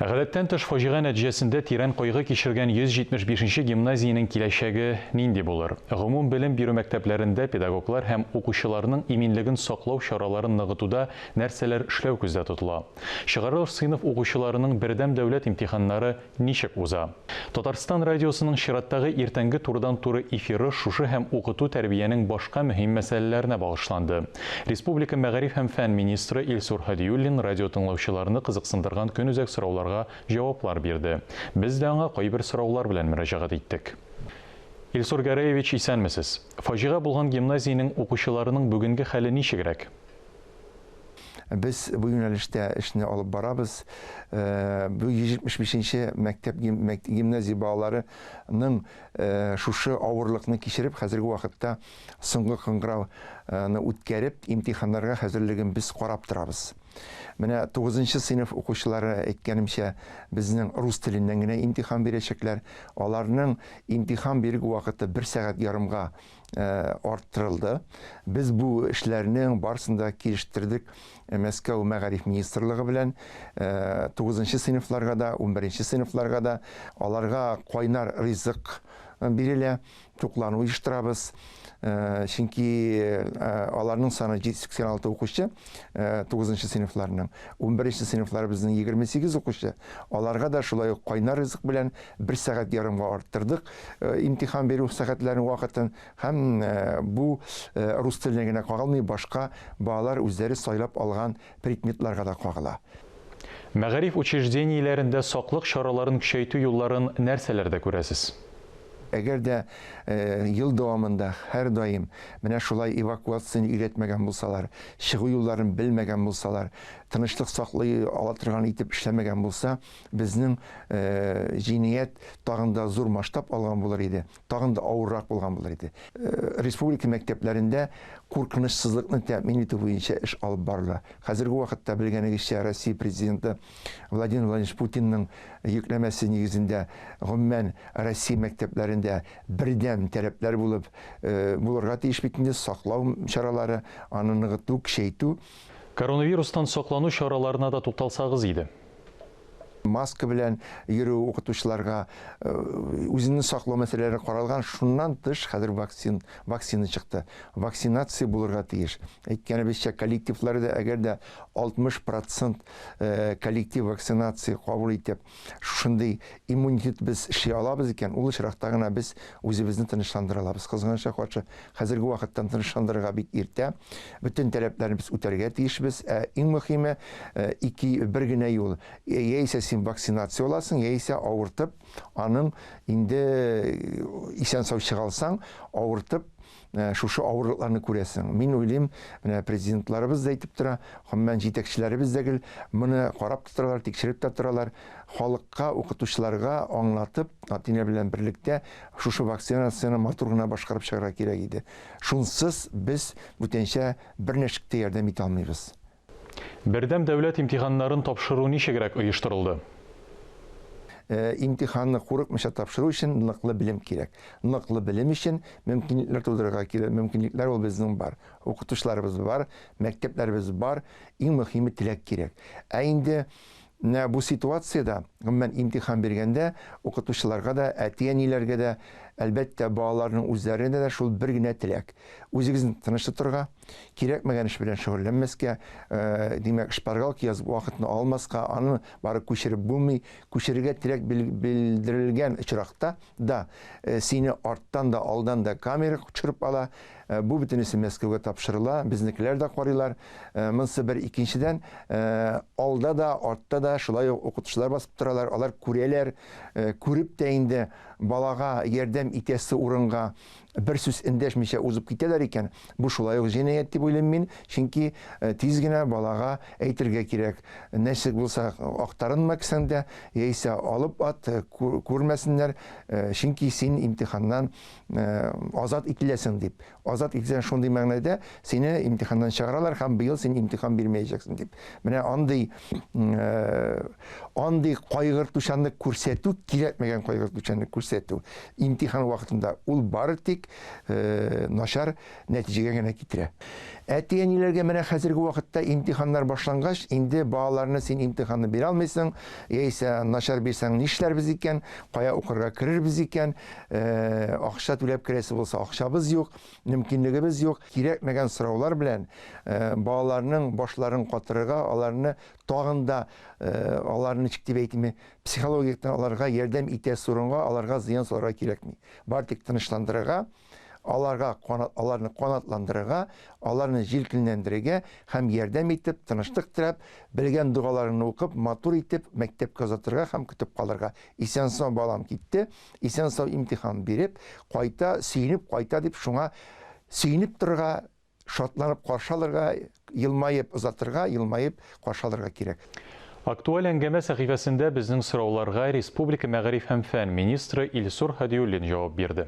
Гадәттән тыш фаҗига нәтиҗәсендә тирән кайгы кичергән 175 нче гимназиянең киләчәге нинди булыр? Гомум белем бирү мәктәпләрендә педагоглар һәм укучыларның иминлеген саклау чараларын ныгытуда нәрсәләр эшләү күздә тотыла? Чыгарылыш сыйныф укучыларының бердәм дәүләт имтиханнары ничек уза? Татарстан радиосының чираттагы иртәнге турыдан-туры эфиры шушы һәм укыту-тәрбиянең башка мөһим мәсьәләләренә багышланды. Республика мәгариф һәм фән министры Илсур Һадиуллин радиотыңлаучыларны кызыксындырган көнүзәк сорауларга җаваплар бирде. Без дә аңа кайбер сораулар белән мөрәҗәгать иттек. Илсур Гәрәевич, исәнмесез! Фаҗига булган гимназиянең укучыларының бүгенге хәле ничегрәк? Без бу юнәлештә эшне алып барабыз. Бу 175 нче мәктәп гимназия балаларының шушы авырлыкны кичереп, хәзерге вакытта соңгы кыңгырауны үткәреп, имтиханнарга хәзерлеген без карап торабыз. Менә 9 сыйныф укучылары, әйткәнемчә, безнең рус теленнән генә имтихан бирәчәкләр. Аларның имтихан бирү вакыты бер сәгать ярымга арттырылды. Без бу эшләрнең барысын да килештердек Мәскәү мәгариф министрлыгы белән. 9 сыйныфларга да, 11 сыйныфларга да аларга кайнар ризык бирелә, туклану оештырабыз. Чөнки аларның саны 86 укучы, 9 сыйныфларның. 11 сыйныфлар безнең 28 укучы. Аларга да шулай ук кайнар ризык белән бер сәгать ярымга арттырдык имтихан бирү сәгатьләрен вакытын һәм бу рус теленә генә кагылмый, башка балалар үзләре сайлап алган предметларга да кагыла. Мәгариф учреждениеләрендә саклык чараларын көчәйтү юлларын нәрсәләрдә күрәсез? Әгәр дә ел дәвамында һәрдаим менә шулай эвакуацияне өйрәтмәгән булсалар, чыгу юлларын белмәгән булсалар, тынычлык саклый ала торган итеп эшләмәгән булса, безнең җинаять тагын да зур масштаб алган булыр иде, тагын да авыррак булган булыр иде. Республика мәктәпләрендә куркынычсызлыкны тәэмин итү буенча эш алып барыла. Хәзерге вакытта, белгәнегезчә, Россия Президенты Владимир Владимирович Путинның йөкләмәсе нигезендә, гомумән, Россия мәктәпләрендә бердәм таләпләр булып булырга тиеш бит инде, саклау чаралары, аны ныгыту, көчәйтү. Коронавирустан саклану чараларына да тукталсагыз иде. Маска белән йөрү укытучыларга үзеңне саклау мәсьәләләре каралган. Шуннан тыш хәзер вакцин, вакцина чыкты. Вакцинация булырга тиеш. Әйткәнебезчә, коллективларда әгәр дә 60 процент коллектив вакцинация кабул итеп, шушындый иммунитет без эшли алабыз икән, ул очракта гына без үзебезне тынычландыра алабыз. Кызганычка каршы, хәзерге вакыттан тынычландырырга бик иртә. Бөтен таләпләрне без үтәргә тиешбез. Ә иң мөһиме, ике, бер генә юл. Яисә син вакцинация аласың, яисә авыртып, аның инде исән-сау чыга алсаң, авыртып, шушы авырлыкларны күрәсең. Мин уйлыйм, менә президентларыбыз да әйтеп тора, гомумән җитәкчеләребез дә гел моны карап та торалар, тикшереп тә торалар. Халыкка, укытучыларга аңлатып, ата-әниләр белән берлектә шушы вакцинацияне матур гына башкарып чыгарга кирәк иде. Шунсыз без бүтәнчә берничек тә ярдәм итә алмыйбыз. Бердәм дәүләт имтиханнарын тапшыру ничегрәк оештырылды? Имтиханны курыкмыйча тапшыру өчен ныклы белем кирәк. Ныклы белем өчен мөмкинлекләр тудырырга кирәк. Мөмкинлекләр ул безнең бар. Укытучыларыбыз бар, мәктәпләребез бар. Иң мөһиме теләк кирәк. Ә инде менә бу ситуациядә, гомумән, имтихан биргәндә укытучыларга да, әти-әниләргә дә, әлбәттә, балаларның үзләренә дә шул бер генә теләк. Үзегезне тыныч тотырга, кирәкмәгән эш белән шөгыльләнмәскә, димәк, шпаргалка язып вакытны алмаска, аны бары күчереп булмый. Күчерергә теләк белдерелгән очракта да сине арттан да, алдан да камера төшереп ала. Бу бөтенесе Мәскәүгә тапшырыла, безнекеләр дә карыйлар. Монысы бер. Икенчедән, алда да, артта да шулай ук укытучылар басып торалар, алар күрәләр, күреп тә инде балага ярдәм итәсе урынга бер сүз эндәшмичә узып китәләр икән, бу шулай ук җинаять дип уйлыйм мин, чөнки тиз генә балага әйтергә кирәк, нәрсә булса актарынма кесәңдә, яисә алып ат, күрмәсеннәр, чөнки син имтиханнан азат ителәсең дип. Азат ителәсең шундый мәгънәдә, сине имтиханнан чыгаралар һәм быел син имтихан бирмәячәксең дип. Менә андый Андый кайгыртучанлык күрсәтү, кирәкмәгән кайгыртучанлык күрсәтү имтихан вакытында ул бары тик начар нәтиҗәгә генә китерә. Әти-әниләргә менә хәзерге вакытта имтиханнар башлангач, инде балаларны син имтиханны бирә алмыйсың, яисә начар бирсәң нишләрбез икән, кая укырга керербез икән, акча түләп керәсе булса акчабыз юк, мөмкинлегебез юк. Кирәкмәгән сораулар белән балаларның башларын катырырга, аларны тагын да аларны ничек дип әйтим, психологик яктан аларга ярдәм итәсе урынга аларга зыян салырга кирәкми. Бары тик тынычландырырга, аларга канат, аларны канатландырырга, аларны җилкенләндерергә һәм ярдәм итеп, тынычлык теләп, белгән догаларыңны укып, матур итеп мәктәпкә озатырга һәм көтеп калырга. Исән-сау балам китте, исән-сау имтихан биреп, кайта, сөенеп кайта дип шуңа сөенеп торырга, Шатланып каршы алырга, елмаеп озатырга, елмаеп каршы алырга кирәк. Актуаль әңгәмә сәхифәсендә безнең сорауларга республика мәгариф һәм фән министры Илсур Һадиуллин җавап бирде.